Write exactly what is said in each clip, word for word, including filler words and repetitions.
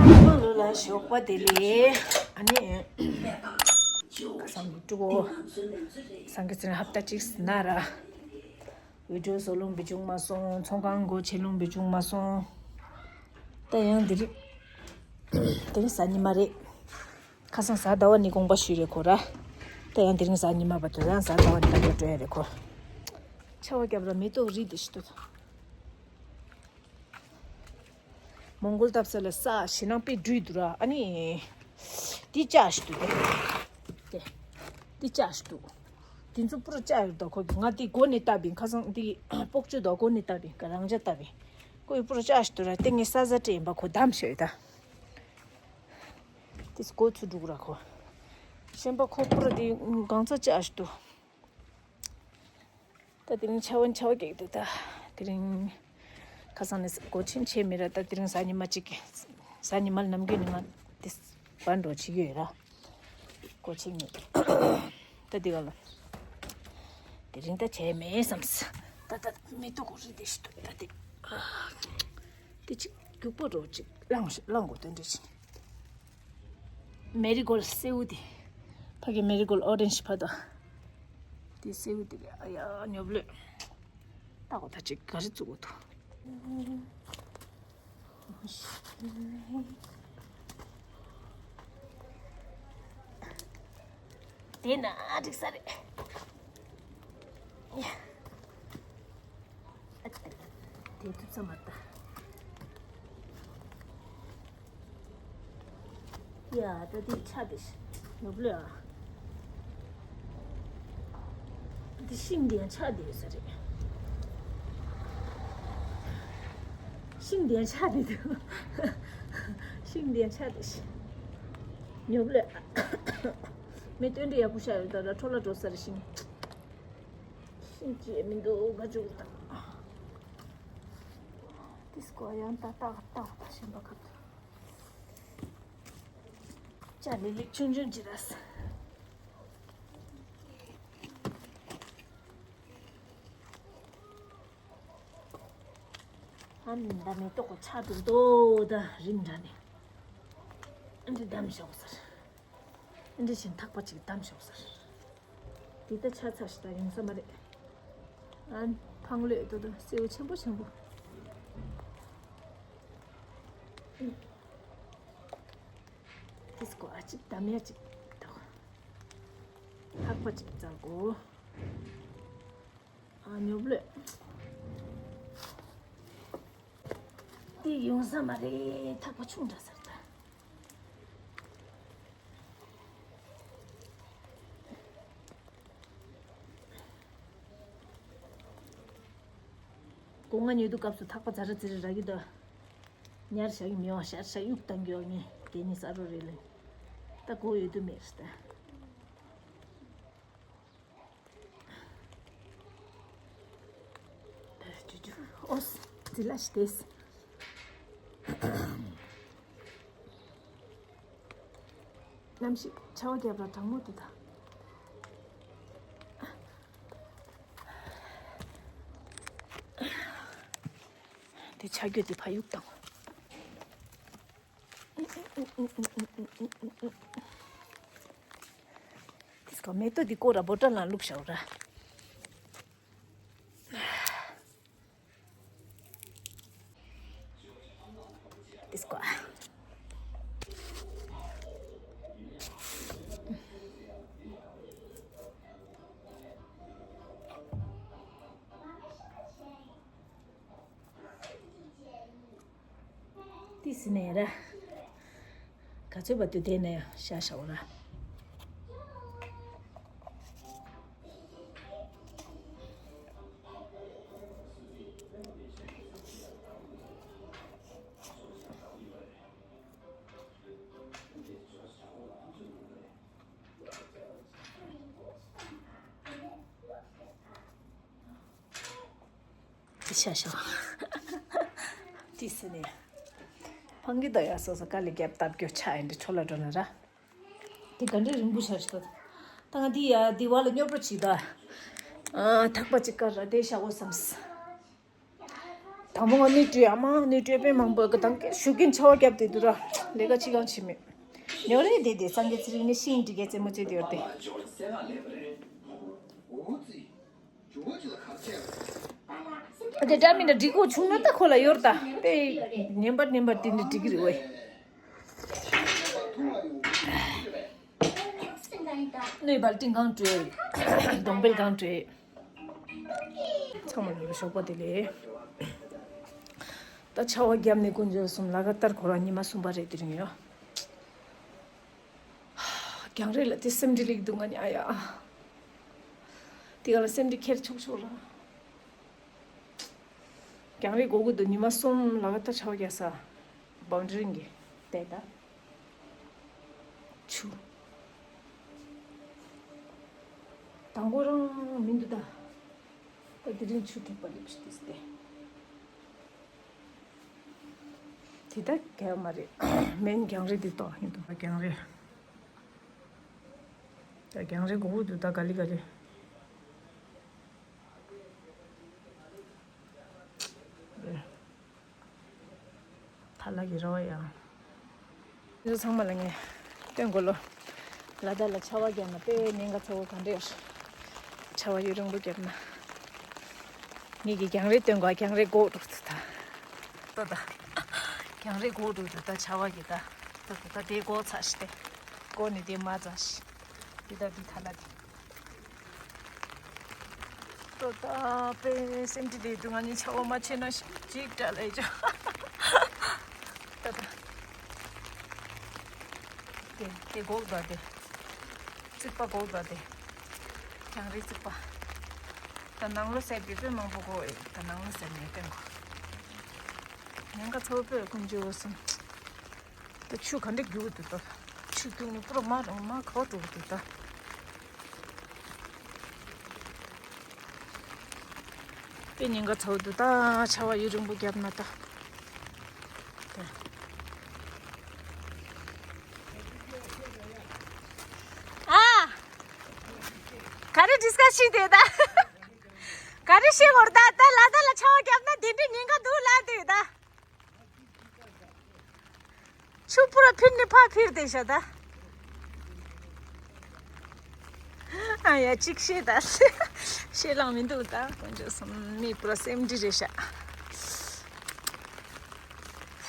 དམངས་ལོ་ལ་ཞོགས་པ་བདེ་ལེགས། ཨ་ནི། ཁ་སང་གི་ཀྲུ་གོ། སང་གི་ཚེ་ཧབ་ཏ་གཅིག་ཟིན་ན་ར། བི་ཌིའོ་བཟོ་ལུང་བི་བྱུང་མ་སོང་། ཚོང་ཁང་སྒོ་ཕྱེ་ལུང་བི་བྱུང་མ་སོང་། ད་ཡང་འདི་རིགས། དེ་རིང་གཟའ་ཉི་མ་རེད། ཁ་སང་གཟའ་ཟླ་བ་ནི་དགོངས་པ་ཞུས་རེད་ཁོ་ར། ད་ཡང་དེ་རིང་གཟའ་ཉི་མ་བར་དུ་ཡང་གཟའ་ཟླ་བ་ནི་ད་འགྲོ་འགྲོ་ཡ་རེད་ཁོ། ཆར་པ་བརྒྱབ་ར་མེ་ཏོག་རིལ་དེ་ཞིག་ཏུ། མོང་གོལ་འཐབ་ས་ལ་ས་ཞེད་སྣང་དཔེ་འདྲུད་འདུག་ར། ཨ་ནི། འདི་ལྕགས་ཤིག་འདུག་སྟེ། འདི་ལྕགས་ཤིག་འདུག་འདི་ཚོ་པུ་ར་ལྕགས་ཡོད་དོ་ཁོ་གི། ང་འདི་སྒོ་ནས་བཏབ་པིན། ཁ་སང་འདི་སྤོག་ཆུ་དོ་སྒོ་ནས་བཏབ་པིན། ག་རང་ཅག་བཏབ་པིན། ཁོ་ཡི་པུ་ར་ལྕགས་ཤིག་འདུག་ར། ཏེ་ངའི་ས་ཟ་སྤྲད་ཡིན་པ་ཁོ་བདམས་ཤོད་ད། དེ་སྒོ་ཚུ་འགྲུག་ར་ཁོ། ཤན་པ་ཁོ་པུ་ར་འདི་གང་ཚ་ལྕགས་ཤིག་འདུག་ད་དེ་རིང་ཆར་པ་ཆར་པ་རྒྱག་འདུག་ད་དེ་རིང་ཁ་སང་ནས་སྒོ་ཕྱེ་ཕྱེ་མེད་ར། ད་དེ་རིང་གཟའ་ཉི་མ་གཅིག་གི། གཟའ་ཉི་མ་ནམ་རྒྱུན་ནི་ང་དེ་བར་འགྲོ་བྱེད་ཀྱི་ཡོད་ར། སྒོ་ཕྱེ་ངེས། ད་དེ་ག་ལ་དེ་རིང་ད་བྱས་མེད་བསམས། ད་ད་མེ་ཏོག་གོ་རི་དེ་ཞིག་འདུག་ད་དེ་དེ་གཅིག་རྒྱུག་པོ་འགྲོ་གཅིག་བླངས་བླངས་དགོས་དོན་འདྲ་ཞིག་མེ་རི་གོལ་སེའུ་དེ། ཕ་གི་མེ་རི་གོལ་ཨོ་རེན་ཇི་ཕ་ད། དེ་སེའུ་དེ་རེད། ཨ་ཡ་ཉོབ་ལོས། ལྟ་གོ་ད་ཅིག་ག་རེ་བཙུགས་གོ་ཐུ། དེ་ན་འགྲིག་ས་རེད། དེ་ཐུབ་ས་མ་ལྟ། ཡ་ད་དེ་ཆ་དེ་ནོར་ལོས་ཨ། དེ་ཤིང་དེ་ཡང་ཆ་དེ་ཡོད་ས་རེད། ཤིང་དེ་ཡང་ཆ་དེ་འདུག་ཤིང་དེ་ཡང་ཆ་དེ་ཤིང་ནོར་ལོས་ཨ། མི་སྟོན་འདྲི་ཡག་པོ་ཤ་ཡོད་ད་ར་འཕྲོ་ལ་འགྲོ་ས་རེད་ཤིང་། ཤིང་ཅིག་མི་འདུག་ག་བཅུག་དང་། དེ་སྐོར་ཡང་ད་ཏག་ཏག་ད་ཤིང་པ་ཁབ་ཏུ། ཅ་ལི་ལིག་ཆུང་ཆུང་ཅི་ར་ས། ཨ་ནི་ད་མེ་ཏོག་གོ་ཆ་འདུག་དོ་ད་རིང་འདྲ་ནི། འདི་བདམས་ཤོག་ཟེར། འདི་བཞིན་ཐག་པ་ཅིག་བདམས་ཤོག་ཟེར། འདི་ད་ཆ་ཚ་ཞིག་ད་ཡོང་ས་མ་རེད། ཨ་ནི་ཕང་ལོས་དོ་ད་སེའུ་ཆེན་པོ་ཆེན་པོ། དེ་སྐོར་ཨ་ཅིག་དམ་ཡ་ཅིག་དོ། ཐག་པ་ཅིག་བཙལ་གོ། ཨ་ཉོབ་ལོས། དེ་ཡོང་ས་མ་རེད། ཐག་པ་ཆུང་དྲགས་ས་རེད་ད། སྒོ་ང་ཉོ་དུས་སྐབས་སུ་ཐག་པ་ཛ་ར་ཛི་ར་རག་གི་འདུག་ཉར་བཞག་གི་མི་འོང་ཤར་ཤར་གཡུག་བཏང་གི་ཡོང་ངས་དེ་ནི་ས་རོ་རེད་ལེ། ད་སྒོ་ཡོད་དུ་མེད་རེད་ད། ཨོ་ཙི་ལ་ཤི་ཏེས། གནམ་གཤིས་ཆར་པ་བརྒྱབ་ར་གྲང་མོ་འདུག་ད། དེ་ཆ་རྒྱུས་དེ་ཕ་ཡུག་དང་། དེ་སྐོར་མེ་ཏོག་འདི་སྐོར་ར་བོ་ཊ་ལ་བླུགས་བཞག་ར། དེ་སྐོར། ཏི་སི་ནས་ར། ག་ཚོད་བར་དུ་དེ་ནས་ཤ་ཤ་བོ་ར། ཤ་ཤ། ཏི་སི་ནས། ཕང་གི་ད་ཡ་སོ་སོ་དཀའ་ལས་རྒྱབ་སྟབས་སྐྱོ་ཆ་ཡིན་འདི་ཆོ་ལ་འགྲོ་ན་ར། དེ་ག་འདྲའི་རིང་པོ་ཤར་ཤི་ད། ད་ང་འདི་ཡ་འདི་བ་ལ་སྙོབ་རོ་བྱེད་ད། ཨ་ཐག་པ་ཅིག་དཀར་ར་དེ་ཤ་འོ་བསམས། ཨ་མ་ང་ནི་བྲོས། ཨ་མ་ནི་བྲོས་པས་མང་པོ་གི་དང་གི་ཞུ་གིན་ཆ་བ་བརྒྱབ་དེ་དུ་ར་ལས་ཀ་ཅི་གང་བྱེད་མེད། ཉོ་རེ་དེ་དེ་སངས་རྒྱས་ཚེ་རིང་ནི་ཤིང་འབྲི་གེ་རྩེད་མོ་རྩེ་དེ་ཡོད་དེ། ཨ་དེ་འདྲ་མིན་ན་འགྲིག་གོ་བྱུང་ན་ད་ཁོ་ལ་ཡོར་ད་པེ་ཉན་པར་ཉན་པར་དེ་འདྲ་འགྲིག་གི་རེད་བས། སྣོད་པར་ཏིང་གང་བྲོས། གདོང་པལ་གང་བྲོས། ཚང་མ་ལ་ཞོགས་པ་བདེ་ལེགས། ད་ཆ་བ་བརྒྱབ་ནས་དཀོན་མཆོག་གསུམ་ལ་ག་ལྟར་ཁོ་རང་ཉི་མ་གསུམ་པ་རེད་དེ་རིང་ཡོད། རྒྱང་རེད་ལ་དེ་སེམས་འདྲི་ལེགས་འདུག་ང་ནི་ཨ་ཡ། དེ་ག་ལ་སེམས་འདྲི་ཁྱེར་ཆོག་ཆོག་ལ། རྒྱང་རེད་གོ་གི་འདུག་ཉི་མ་གསུམ་ལ་ག་ལྟར་ཆ་བ་བརྒྱབ་ས། བའུན་ཌ་རི་གི་བལྟས་ད། ཆུ། དང་པོ་རང་མི་འདུག་ད། ད་དེ་རིང་ཆུ་དྲེག་པ་ལེབ་ཤི་ཏིས་ཏེ། དེ་ད་གལ་མ་རེད། མེན་རྒྱང་རེད་དེ་ཏོ་ཡིན་འདུག་རྒྱང་རེད། ད་རྒྱང་རེད་གོ་གི་འདུག་ད་ག་ལི་ག་ལི། ཐ་ལ་གི་རོ་ཡང་། འདི་ཚོ་ཚང་མ་ལ་ངས་སྟོན་དགོས་ལོ། ལ་དྭགས་ལ་ཆར་པ་བརྒྱབ་ན་དཔེ་ཉེན་ཁ་ཚ་བོ་ག་འདྲ་ཡོད། ཆར་པ་ཡུན་རིང་པོ་བརྒྱབ་ན། ངེད་ཀྱི་རྒྱང་རེད་སྟོན་དགོས། རྒྱང་རེད་སྒོག་འགྲོ་ཐུབ་ད། ལྟོས་ད། རྒྱང་རེད་སྒོག་འགྲོ་ཐུབ་ད་ཆར་པ་གི་ད། ལྟོས་ད་དེ་སྒོག་ཚར་ཤི་སྟེ། སྒོག་ནས་དེ་མ་ཚར་ཤི། འདི་ད་འདི་ཐ་ལ་དེ། ལྟོས་ད་དཔེ་སེམས་ཁྲལ་ལས་འདུག་ང་གཉིས་ཆར་པ་མ་ཆེ་ན་ཅིག་འདྲ་ལས་ཅོ། ལྟོས་ད། དེ་དེ་སྒོག་ད་དེ། རྩིག་པ་སྒོག་ད་དེ། རྒྱང་རེད་རྩིག་པ། ད་ནང་ལོ་གསེབ་ཀྱི་དཔེ་མང་པོ་སྒོག་ཨེ། ད་ནང་ལོ་གསེབ་ནས་སྟོན་གོ། ཉེན་ཁ་ཚ་བོ་དཔེ་དཀོན་མཆོག་གསུམ། ད་ཆུ་ག་འདྲ་རྒྱུག་འདུག་ད། ཆུ་རྒྱུག་ནས་པུ་ར་མ་རང་མ་ག་བ་འགྲོ་གི་འདུག་ད། དཔེ་ཉེན་ཁ་ཚ་བོ་འདུག་ད་ཆར་པ་ཡུན་རིང་པོ་བརྒྱབ་ན་ད། ཨ། ག་རེ་ཌིས་ཀ་སི་ཤན་དེ་ད། ག་རེ་བཤད་དགོས་རེད་ད། ད་ལ་དྭགས་ལ་ཆར་པ་བརྒྱབ་ན་དེ་འདྲའི་ཉེན་ཁ་འདུག་ལབ་དེ་ད། ཆུ་པུ་ར་ཕིར་ནི་ཕ་ཕིར་དེ་ཤ་ད། ཨ་ཡ་ཅིག་ཤེས་ད། ཤེས་ལང་མི་འདུག་ད་དཀོན་མཆོག་གསུམ་མི་པུ་ར་སེམས་འདྲི་རེད་ཤ།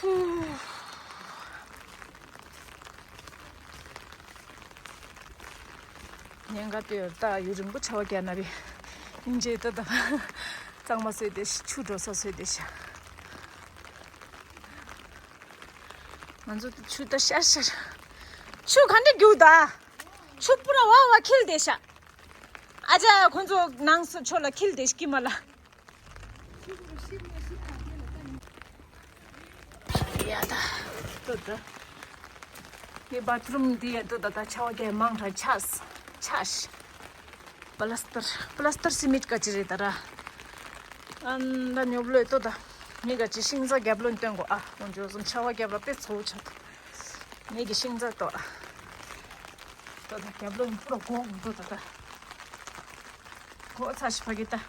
ཧུ། ཉེན་ཁ་དེ་ད་ཡུན་རིང་པོ་ཆར་པ་བརྒྱབ་ན་རེད། སྙིང་རྗེ་ད་ད། གཙང་མ་བཟོས་ཏེ་ཆུ་འགྲོ་ས་བཟོས་ཏེ་ཤ། ང་ཚོ་ཆུ་ད་ཤར་ཤར། ཆུ་ག་འདྲ་རྒྱུག་ད། ཆུ་པུ་ར་བ་བ་འཁྱིལ་ཏེ་ཤ། ཨ་ཅག་ཁོ་ཚོ་ནང་སོ་ཕྱོགས་ལ་འཁྱིལ་ཏེ་ཤ་ཀི་མ་ལ། ཡ་ད། ལྟོས་ད། ངའི་བཱཐ་རུམ་འདི་ཡ་ལྟོས་ད། ད་ཆར་པ་གས་མང་དྲགས་ཆགས། ཆགས་ཤི། པ་ལ་སྟར། པ་ལ་སྟར་སི་མིད་ག་ཅི་རེད་ད་ར། ཨན་ད་ཉོབ་ལོས་ལྟོས་ད། ངས་ག་ཅི་ཤིང་ཚ་རྒྱབ་ལོན་སྟོན་གོ་ཨ། འོ་འཇོ་གསུམ་ཆར་པ་རྒྱབ་ལ་དཔེ་ཚ་བོ་ཆགས་ད། ངས་ཀྱི་ཤིང་ཚ་ལྟོས་ཨ། ལྟོས་ད་རྒྱབ་ལོན་པུ་ར་གོག་ལྟོས་ད་ད། གོག་ཚ་ཤི་ཕ་གི་ད།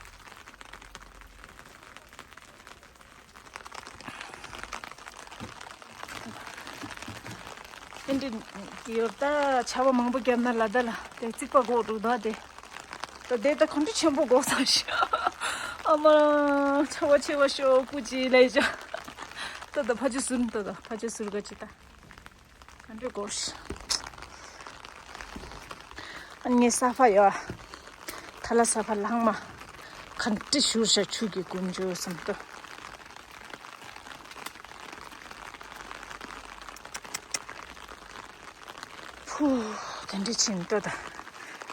ཨེ་འདྲ་ཡོད་ད། ཆར་པ་མང་པོ་བརྒྱབ་ན་ལ་དྭགས་ལ་དེ་རྩིག་པ་སྒོག་འགྲོ་ད་དེ། ད་དེ་ད་ག་འདྲ་ཆེན་པོ་སྒོག་ཚར་ཤག་ཨ་མ། ཆར་པ་ཆེ་བ་ཤོག་སྐུ་ཅི་ལས་བྱ། ད་ད་ཕ་ཆུ་ཟུར་ད་ད་ཕ་ཆུ་ཟུར་ག་ཅི་ད། ག་འདྲ་སྒོག་ཤག་ཨ་ངའི་ས་ཕ་ཡོད། ཐ་ལ་ས་ཕ་ལྷག་མ། ག་འདྲ་བཞུར་ཤག་ཆུ་གི་དཀོན་མཆོག་གསུམ་ལྟོས། ཕུ། དེ་འདྲ་ཕྱིན་ལྟོས་ད།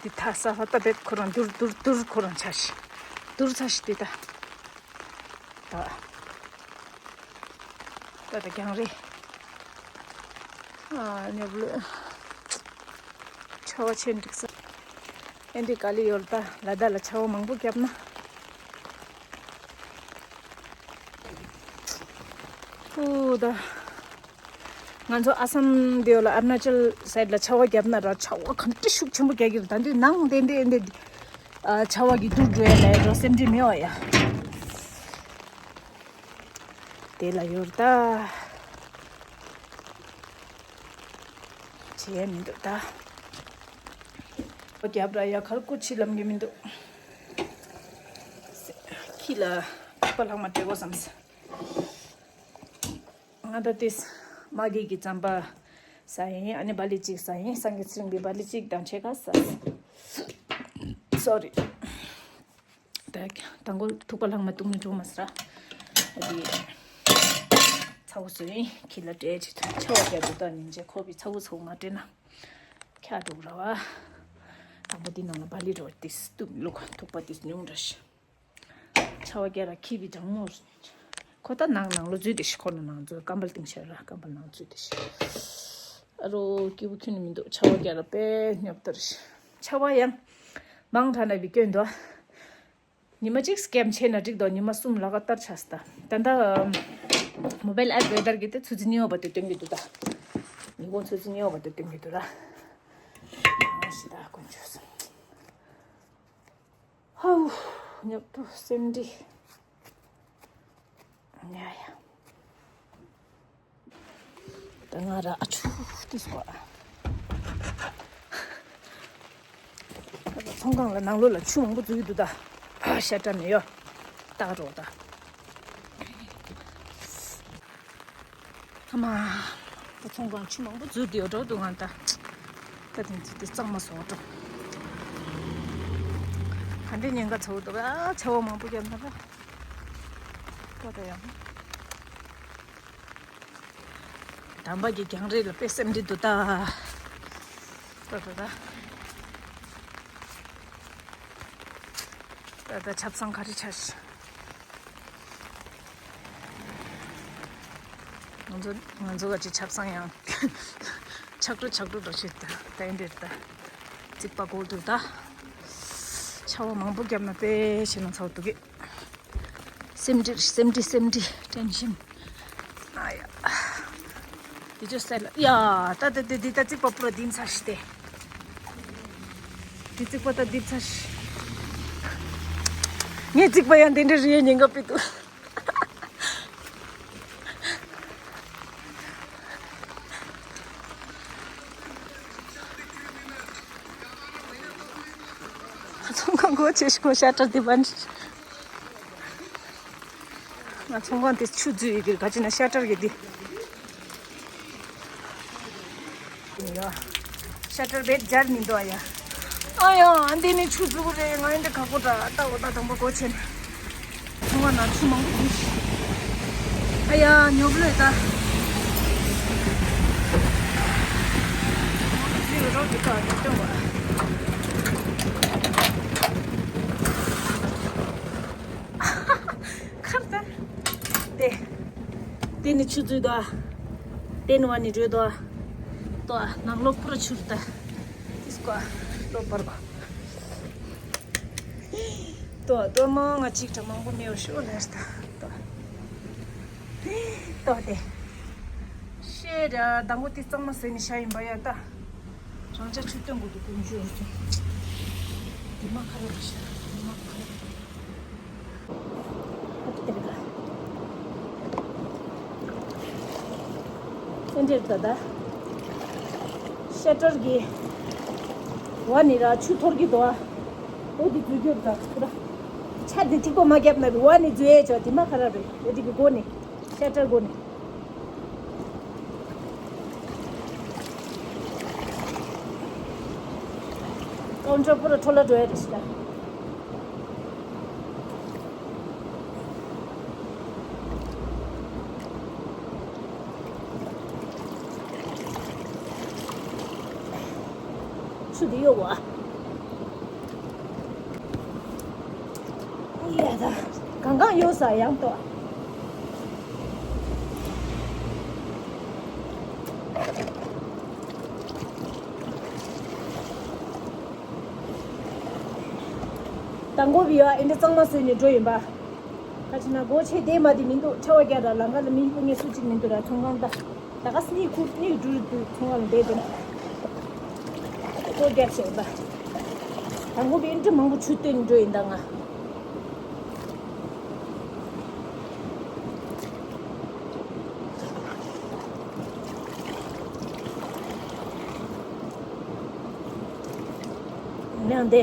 འདི་ཐ་ས་ཧ་ད་བེད་ཁོ་རང་དུར་དུར་དུར་ཁོ་རང་ཆ་ཤི། དུར་ཚ་ཤི་འདི་ད། ད། ད་ད་རྒྱང་རེད། ཨ་ཉོབ་ལོས། ཆར་པ་ཆེན་འགྲིག་ས། ཨེ་འདི་ག་ལི་ཡོད་ད། ལ་དྭགས་ལ་ཆར་པ་མང་པོ་བརྒྱབ་ན། ཨུ་ད། ང་ཚོ་ཨ་སམ་དེ་ལ་ཨ་རུ་ན་ཅལ་སའིད་ལ་ཆར་པ་བརྒྱབ་ན་ར་ཆར་པ་ག་འདྲ་ཤུགས་ཆེན་པོ་རྒྱག་གི་རེད། ད་དུས་ནང་དེ་འདྲས་འདི་ཆར་པ་གི་དུར་འགྲོ་ཡ་ལ་རོ་སེམས་ཁྲལ་མེད་པ་ཡ། དེ་ལ་ཡོད་ད། བྱེད་ཡས་མི་འདུག་ད། ཨོ་རྒྱབ་ར་ཡ་ཁར་ཀུ་ཕྱི་ལམ་གྱི་མི་འདུག་ཁྱི་ལ་ཐུག་པ་ལྷག་མ་སྤྲད་དགོས་བསམ། ང་ད་ཏིས་མ་གི་གི་རྩམ་པ་ཟ་ཡིན། ཨ་ནི་བ་ལི་གཅིག་ཟ་ཡིན། སངས་རྒྱས་ཚེ་རིང་གི་བ་ལི་གཅིག་དང་ཕྱེད་ཀ་ཟ། སོ་རི། ད་དང་པོ་ཐུག་པ་ལྷག་མ་བཏུང་ནས་འགྲོ་མ་ཟ། ཨ་ནི་ཚ་བོ་བཟོས་ཡིན། ཁྱི་ལ་སྤྲད་བྱེད་དུ་ཆེ་བ་རྒྱབ་དུ་ད་ཉིན་རྗེས་ཁོ་བི་ཚ་བོ་ཚ་བོ་མ་སྤྲད་ན་ཁྱ་འགྲོ་ར་བ། དང་པོ་འདི་ནང་ལ་བ་ལི་རོ་ཏིས་བཏུང་བླུག་ཐུག་པ་ཏིས་ཉུང་ར་ཤི། ཆ་བ་རྒྱ་ར་ཁྱི་བི་གྲང་མོ། ཁོ་ད་ནང་ནང་ལོ་འཛུལ་དེ་ཤི། ཁོ་ན་ནང་འཛུལ། ཀམ་པལ་སྟེང་ཤར་ར་ཀམ་པལ་ནང་འཛུལ་དེ་ཤི། ཨ་རོ་སྐྱིད་པོ་ཁྱོན་ནས་མི་འདུག་ཆ་བ་རྒྱ་ར་དཔེ་སྙོབ་ལྟར་ཤི། ཆ་བ་ཡང་མང་དྲགས་ན་བི་སྐྱོན་འདུག་ཉི་མ་གཅིག་སྐེམ་ཆེ་ན་འགྲིག་འདུག་ཉི་མ་གསུམ་ལ་ཀ་ལྟར་ཆགས་སི་ད། ད་ལྟ་མོ་བེལ་ཨེབ་ཝེ་དར་གི་དེ་ཆུ་ཚོད་གཉིས་པ་དེ་སྟོན་གི་འདུག་ད་ཉི་གུང་ཆུ་ཚོད་གཉིས་པ་དེ་སྟོན་གི་འདུག་ར། ཨ་ཤི་ད་དཀོན་མཆོག་གསུམ། ཧའུ། ཉོབ་ཏུ་སེམས་འདྲི། ཉ་ཡ། ད་ང་ར་ཨ་ཆུ་ཏི་སོ། ད་ཚོང་ཁང་ལ་ནང་ལོགས་ལ་ཆུ་མང་པོ་འཛུལ་འདུག་ད། ཤ་ཏྲ་མེ་ཡོ། ཏག་རོ་ད། ཨ་མ། ད་ཚོང་ཁང་ཆུ་མང་པོ་འཛུལ་དེ་ཡོད་འགྲོ་འདུག་ང་ད། ད་དེ་ཚོ་དེ་གཙང་མ་བཟོ་འགྲོ། ག་འདྲའི་ཉེན་ཁ་ཚ་བོ་འདུག་ཨ་ཆ་བ་མང་པོ་རྒྱབ་ན་ད། ད་ད་ཡང་། དམ་པ་གི་རྒྱང་རིང་ལ་དཔེ་སེམས་འདྲི་འདུག་ད། ད་ད་ད། ད་ད་ཆབ་གསང་ག་རེ་ཆགས་ཤི། ང་ཚོ་ང་ཚོ་ག་ཅི་ཆབ་གསང་ཡང་ཆག་འགྲོ་ཆག་འགྲོ་འགྲོ་ཤི་ད། ད་ཡིན་འདིར་ད། རྩིག་པ་གོལ་འདུག་ད། ཆ་བ་མང་པོ་བརྒྱབ་ན་དཔེ་ཞེ་ན་ཚ་བོ་འདུག་གི། སེམས་འདྲི་སེམས་འདྲི་སེམས་འདྲི་ཊེན་ཤིན། ཨ་ཡ། དེ་ཅོ་སལ་ཡ། ད་ད་དེ་དེ་ད་རྩིག་པ་པུ་ར་དིན་ཚ་ཤི་སྟེ། དེ་རྩིག་པ་ད་དིན་ཚ་ཤི། ངའི་རྩིག་པ་ཡང་དེ་འདྲ་རེད་ཉེན་ཁ་པི་ཏུ། ཚོང་ཁང་སྒོ་ཕྱེ་ཤོག་ཤ་ཏྲ་དེ་བན། ང་ཚོང་ཁང་དེ་ཆུ་འཛུལ་ཡི་གེར་ག་ཅི་ན་ཤ་ཏར་གི་དེ། ཡ། ཤ་ཏར་བེད་སྦྱར་མི་འདུག་ཨ་ཡ། ཨ་ཡ་འདི་ནི་ཆུ་འཛུལ་རེད། ང་འདི་ག་གོ་འདྲ་ལྟ་འོ་ད་དང་པོ་སྒོ་ཕྱེ་ན། ཚོང་ཁང་ནང་ཆུ་མང་པོ་འཛུལ་ཤི། ཨ་ཡ་ཉོབ་ལོས་ད། འཛུལ་རོགས་འདི་ག་ཉོབ་སྟོན་བ། ཁར་ད། དེ། དེ་ནི་ཆུ་ཚོད་དོ། དེ་ནི་བ་ནི་རོས་དོ། དོ། ནང་ལོགས་པུ་ར་ཆུར་ད། ཏིས་ཀོ། ལོ་པར་གོ། དོ། དོ་མང་ང་ཅིག་གྲ་མང་པོ་མེའོ་ཤོ་ལེར་ད། དོ། དོ་དེ། ཤེས་ར་དང་པོ་དེ་གཙང་མ་ཟོས་ནི་ཤ་ཡིན་པ་ཡ་ད། རང་ཅག་ཆུ་སྟོན་དགོས་འདུག་ཀུན་ཆུ་རུ་སོང་། དེ་མ་ཁ་ར་རུ་ཤ་དེ་མ་ཁ་ར། ཨ་ཏི་ཏི་རི་ཀ། སེན་ཏྲེར་ད་ད། ཤ་ཏར་གི། བ་ནི་ར་ཆུ་འཐོར་གི་འདུག་ཨ། འོ་དེ་འཛུལ་རྒྱུར་ད་ཁུ་ར། ཆ་དེ་ཐིག་པོ་མ་བརྒྱབ་ན་བ་ནི་འཛུལ་ཡས་ཆོག་དེ་མ་ཁ་ར་རེད། འོ་དེ་གི་སྒོ་ནི། ཤ་ཏར་སྒོ་ནི། ཀའུན་ཊར་པུ་ར་འཕྲོ་བརླག་འགྲོ་ཡ་རེད་ཤི་ད། ཆུ་འདི་གཡོ་བ། ཡ་ད། གང་གང་གཡོ་ས་ཡང་ཏོ། དང་པོ་བི་ཡ་ཨེ་འདྲ་གཙང་མ་བཟོས་ནས་འགྲོ་ཡིན་པ། ཁ་ཅིག་ན་སྒོ་ཕྱེ་བསྡད་མ་དེ་མི་འདུག་ཕྲ་བ་རྒྱག་ར་ལང་ཀ་ལ་མི་ཡི་སྐུ་ངལ་སུ་གཅིག་མི་འདུག་ར་ཚོང་ཁང་ད། ད་ག་སི་ནི་ཁུར་ནི་འགྲུལ་དུ་ཚོང་ཁང་ལ་བསྡད་དེ་ན། སྒོ་རྒྱག་བྱས་པ། དང་པོ་བི་ཨེ་འདྲ་མང་པོ་ཆུ་བཏོན་འགྲོ་ཡིན་ད་ང་། མྱང་དེ།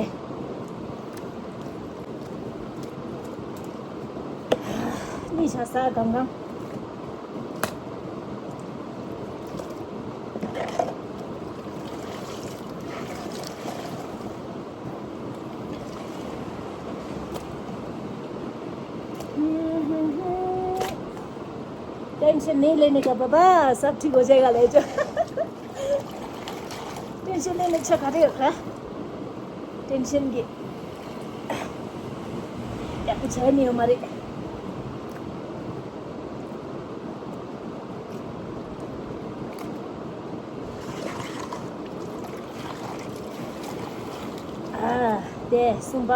གཉིད་ཆགས་ས་གང་གང་། टेंशन नहीं लेने का बाबा, सब ठीक हो जाएगा, ले जाओ। टेंशन लेने अच्छा करे रखा। टेंशन की क्या कुछ है नहीं हमारे। ཨ། དེ་གསུམ་པ།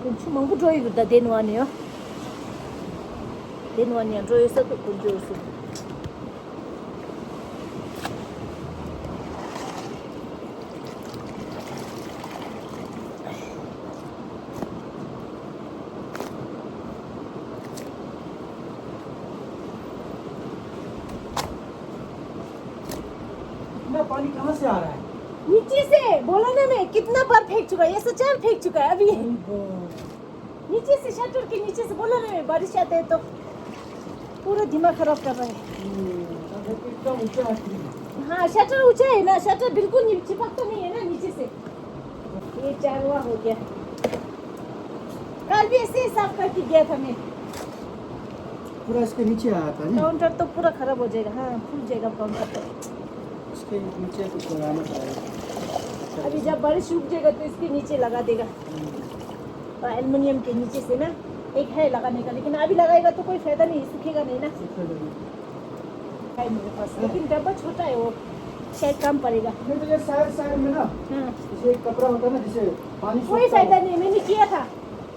དགུན་ཆུ་མང་པོ་འགྲོ་ཡི་གི་ད་དེ་ནུ་བ་ནི་ཡོ། དེ་ནུ་བ་ནི་ཡང་འགྲོ་ཡི་ས་དུ་དགུན་འགྲོ་ཡི་སུ། इतना पानी कहाँ से आ रहा है? नीचे से। बोला ना मैं, कितना बार फेंक चुका है, ये सब चार फेंक चुका है अभी। नीचे से, शटर के नीचे से, बोला ना मैं, बारिश आते हैं तो पूरा दिमाग खराब कर रहा है। हम्म, शटर तो एकदम ऊंचा है। हाँ, शटर ऊंचा है ना, शटर बिल्कुल नहीं, चिपकता नहीं है ना नीचे से। ये चारवा हो गया। कल भी ऐसे ही साफ करके गया था मैं। पूरा इसके नीचे आया था नहीं? काउंटर तो पूरा खराब हो जाएगा। हाँ, फूट जाएगा काउंटर तो। इसके नीचे कुछ लगाना पड़ेगा। अभी जब बारिश रुक जाएगा तो इसके नीचे लगा देगा। हम्म। और एल्युमिनियम के नीचे से ना, एक है लगाने का, लेकिन अभी लगाएगा तो कोई फायदा नहीं, सूखेगा नहीं ना। सूखेगा नहीं। है मेरे पास, लेकिन डब्बा छोटा है वो, शायद काम पड़ेगा। नहीं तो ये साइड, साइड में ना, हाँ। जैसे एक कपड़ा होता है ना, जिसे पानी कोई सूखता है। फायदा नहीं, मैंने किया था।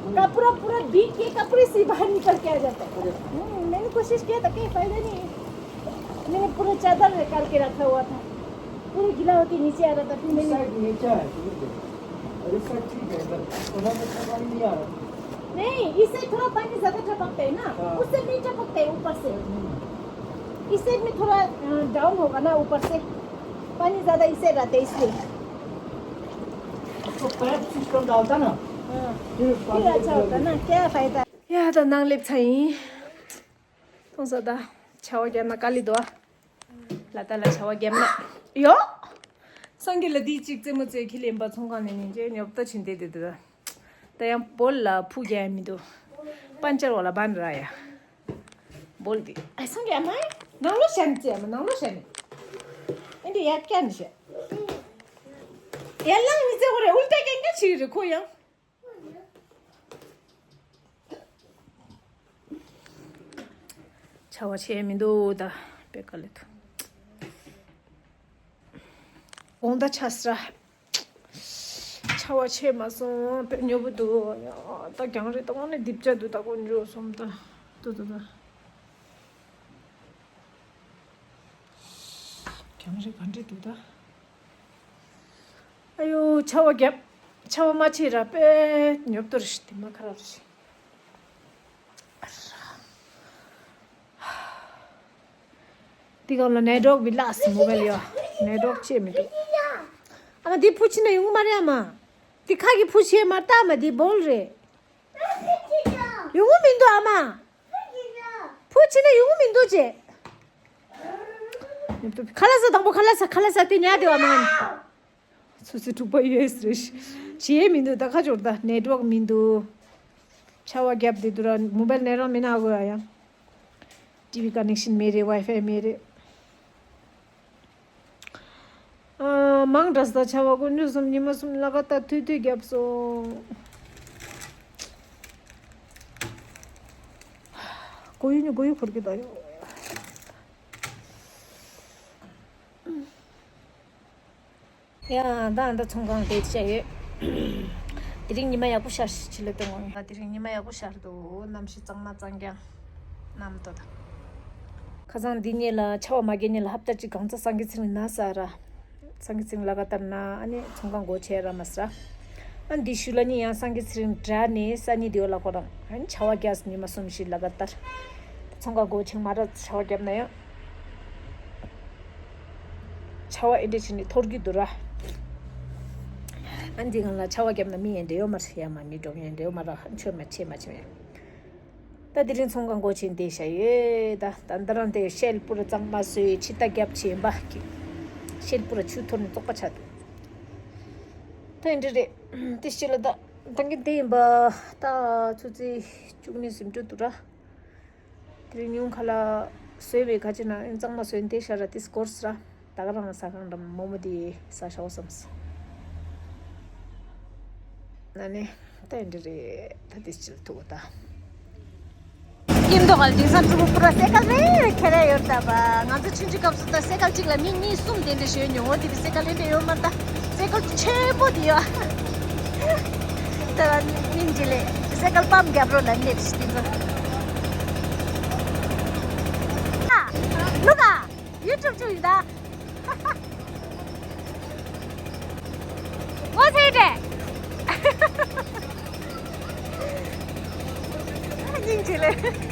हम्म। कपड़ा पूरा भीग के कपड़े से बाहर निकल के आ जाता है। अरे। हम्म, मैंने कोशिश किया था, कोई फायदा नहीं। मैंने पूरा चादर निकाल के रखा हुआ था, पूरा गीला होके नीचे आ रहा था, फिर इस मैंने साइड नीचे है, समझ गए? और इस साइड ठीक है, इधर थोड़ा सा अच्छा पानी नहीं आ रहा। नहीं, इस साइड थोड़ा पानी ज्यादा टपकता है ना, हाँ। उससे नहीं टपकता है ऊपर से। हम्म। इस साइड में थोड़ा, अ, डाउन होगा ना ऊपर से, पानी ज्यादा इस साइड रहता है इसलिए। उसको पैप सिस्टम डालता ना, हाँ। फिर फिर पानी अच्छा होता ना, क्या फायदा? ཡ་ད་ནང་སླེབས་ཚར་ཡིན། ཐོང་ས་ད་ཆར་པ་བརྒྱབ་ན་དཀའ་ལས་འདུག་ཨ། ལ་ད་ལ་ཆར་པ་བརྒྱབ་ན་ཡོ། སངས་རྒྱས་ལ་དེའི་གཅིག་རྩེད་མོ་རྩེ་ཁྱི་ལེན་པ་ཚོང་ཁང་ནས་ཉིན་བྱེད་ཉོབ་ཏོ་ཕྱིན་ཏེ་དེ་དུ། ད་ཡང་བོལ་ལ་ཕུ་རྒྱག་ཡ་མི་འདུག་པན་ཅར་བ་ལ་བན་ར་ཡ། བོལ་དེ་ཨ་སངས་རྒྱས་ཨ་མ་ནང་ལོ་ཤན་རྩེ་ཨ་མ་ནང་ལོ་ཤན། ཨེ་འདི་ཡར་བཀྱག་ནི་ཤ། ཡར་ལངས་ནི་རྩེ་གོ་རེ་ཨུལ་ཏ་ཀན་ཀ་ཆི་རེ་ཁོ་ཡང་། ཆར་པ་ཆེ་མི་འདུག་ད་པེ་ཀ་ལེ་ཐུ། དགོང་ད་ཆ་སྲ། ཆར་པ་ཆེ་མ་སོང་པེ་ཉོ་བུ་འདུག་ཡ་ད་རྒྱང་རེད་ད་དབང་ནས་རྡིབ་ཆ་འདུག་ད་དཀོན་མཆོག་སོང་ད། ཏུ་ཏུ་ད། རྒྱང་རེད་ག་འདྲས་འདུག་ད། ཨ་ཡོ། ཆར་པ་བརྒྱབ། ཆར་པ་མ་ཆེ་ར་པེ་ཉོབ་ཏོ་རེ་ཞིག་དེ་མ་ཁ་ར་རེ་ཞིག་དེ་གང་ལ་ནེ་ཌོག་བི་ལ་སི་མོ་བལ་ཡོ། ནེ་ཌོག་ཆེ་མི་འདུག་ཨ་མ་དེ་ཕུ་ཆི་ན་ཡོང་མ་རེད་ཨ་མ། དེ་ཁ་གི་ཕུ་ཆེ་མ་ལྟ་ཨ་མ་དེ་བོལ་རེད། ཡོང་གི་མི་འདུག་ཨ་མ། ཕུ་ཆེ་ན་ཡོང་གི་མི་འདུག་ཅེ། ཁ་ལ་ས་དང་པོ་ཁ་ལ་ས་ཁ་ལ་ས་དེ་ཉལ་དེ་བ་མ། སུ་སི་དྲུག་པ་ཡོད་རེད། བྱེད་མི་འདུག་ད་ཁ་སྦྱོར་ད་ནེ་ཊི་ཝརཀ་མི་འདུག་ཆར་པ་བརྒྱབ་དེ་དུ་ར་མོ་བལ་ནེ་རང་མི་ན་གོ་ཡ་ཡང་། ཊི་ཝི་ཀ་ནེག་ཤན་མེད་རེད། ཝའི་ཕའི་མེད་རེད། ཨ། མང་དྲགས་ད་ཆར་པ་དཀོན་མཆོག་གསུམ་ཉི་མ་གསུམ་ལ་ཀ་ད་ཐུལ་ཐུལ་བརྒྱབ་སོང་། གོ་ཡུ་ནི་གོ་ཡུ་འཁོར་གི་ད་ཡོ། ཡང་ད་ད་ཚོང་ཁང་དེ་བྱས་ཡོད། དེ་རིང་ཉི་མ་ཡག་པོ་ཤར་ཕྱི་ལོ་སྟོན་དགོས། དེ་རིང་ཉི་མ་ཡག་པོ་ཤར་འདུག་གནམ་གཤིས་གཙང་མ་གཙང་རྐྱང་། གནམ་ཏོ་ད། ཁ་སང་འདི་གཉིས་ལ་ཆར་པ་མ་རྒྱག་གཉིས་ལ་ཧབ་ཏ་གཅིག་གང་ཚ་སངས་རྒྱས་ཚེ་རིང་ན་ས་ར། སངས་རྒྱས་ཚེ་རིང་ལ་ག་ལྟར་ན་ཨ་ནི་ཚོང་ཁང་སྒོ་ཕྱེ་ར་མ་ས་ར། ཨ་འདི་ཤུ་ལ་ནི་ཡང་སངས་རྒྱས་ཚེ་རིང་དྲ་ནས་ས་ནི་དེའོ་ལ་ཁོ་རང་ཨ་ནི་ཆར་པ་རྒྱག་ཉི་མ་གསུམ་བཞི་ལ་ག་ལྟར། ཚོང་ཁང་སྒོ་ཕྱེ་མ་ར་ཆར་པ་རྒྱབ་ན་ཡང་། ཆར་པ་ཨེ་འདྲ་བྱས་ནས་འཐོར་གྱི་འདུག་ར། ཨ་འདི་གང་ལ་ཆར་པ་བརྒྱབ་ན་མི་ཡང་འདྲ་ཡོད་མ་རེད། ཡ་མ་མི་འགྲོ་ཡང་འདྲ་ཡོད་མ་རེད། ཆོད་མ་ཆེ་མ་ཆེ་མ་ཡང་། ད་དེ་རིང་ཚོང་ཁང་སྒོ་ཕྱེ་བསྡད་བཞག་ཡོད། ད་ད་ལྟ་རང་དེ་ཤེལ་པུ་ར་གཙང་མ་བཟོས་ཕྱི་ལྟ་རྒྱབ་བྱས་པ། ཤེལ་པུ་ར་ཆུ་འཐོར་ནས་བཙོག་པ་ཆགས་འདུག་ད་ཨེ་འདྲ་རེད། དེ་ཤེལ་ལ་ད་ད་གིན་དེ་ཡིན་པ། ད་ཆུ་ཚོད་བཅུ་གཉིས་ཟིན་འགྲོ་འདུག་ར། དེ་རིང་ཉུང་ཁ་ལ་བཟོས་པའི་ཁ་ཅིག་ན་གཙང་མ་བཟོས་འདི་ཤ་ར་ཏིས་སྐོར་སི་ར། ད་ག་རང་ཟ་ཁང་འགྲམ་མོ་མོ་དེ་ཟ་ཤ་བོ་བསམ་སི། ན་ནི་ད་འདི་རེད། ད་ཏིས་ཅིལ་ཐུག་ད། ཡིན་མདོག་ག་དེང་སང་ཕྲུ་གུ་པུ་ར་སེ་ཀལ་རེ་རེ་ཁྱེར་ཡ་ཡོད་ད་པ། ང་ཚོ་ཆུང་ཆུང་སྐབས་སུ་ད་སེ་ཀལ་གཅིག་ལ་མི་གཉིས་གསུམ་དེ་འདྲ་ཞོན་མྱོང་། འོ་དེ་བི་སེ་ཀལ་ལེན་འདྲ་ཡོད་མ་ད། སེ་ཀལ་ཆེན་པོ་དེ་ཡོད། ད་མིན་ཅི་ལེ། སེ་ཀལ་པམ་རྒྱབ་རོགས་ལ་ནེབ་སི་དེ་ཚོ། ཨ། ལུག་ཨ། ཡུ་ཊུབ་བཅུག་ཡིན་ད། ངོ་ཚ་ཡི་དྲེ། སྙིང་རྗེ་ལེ།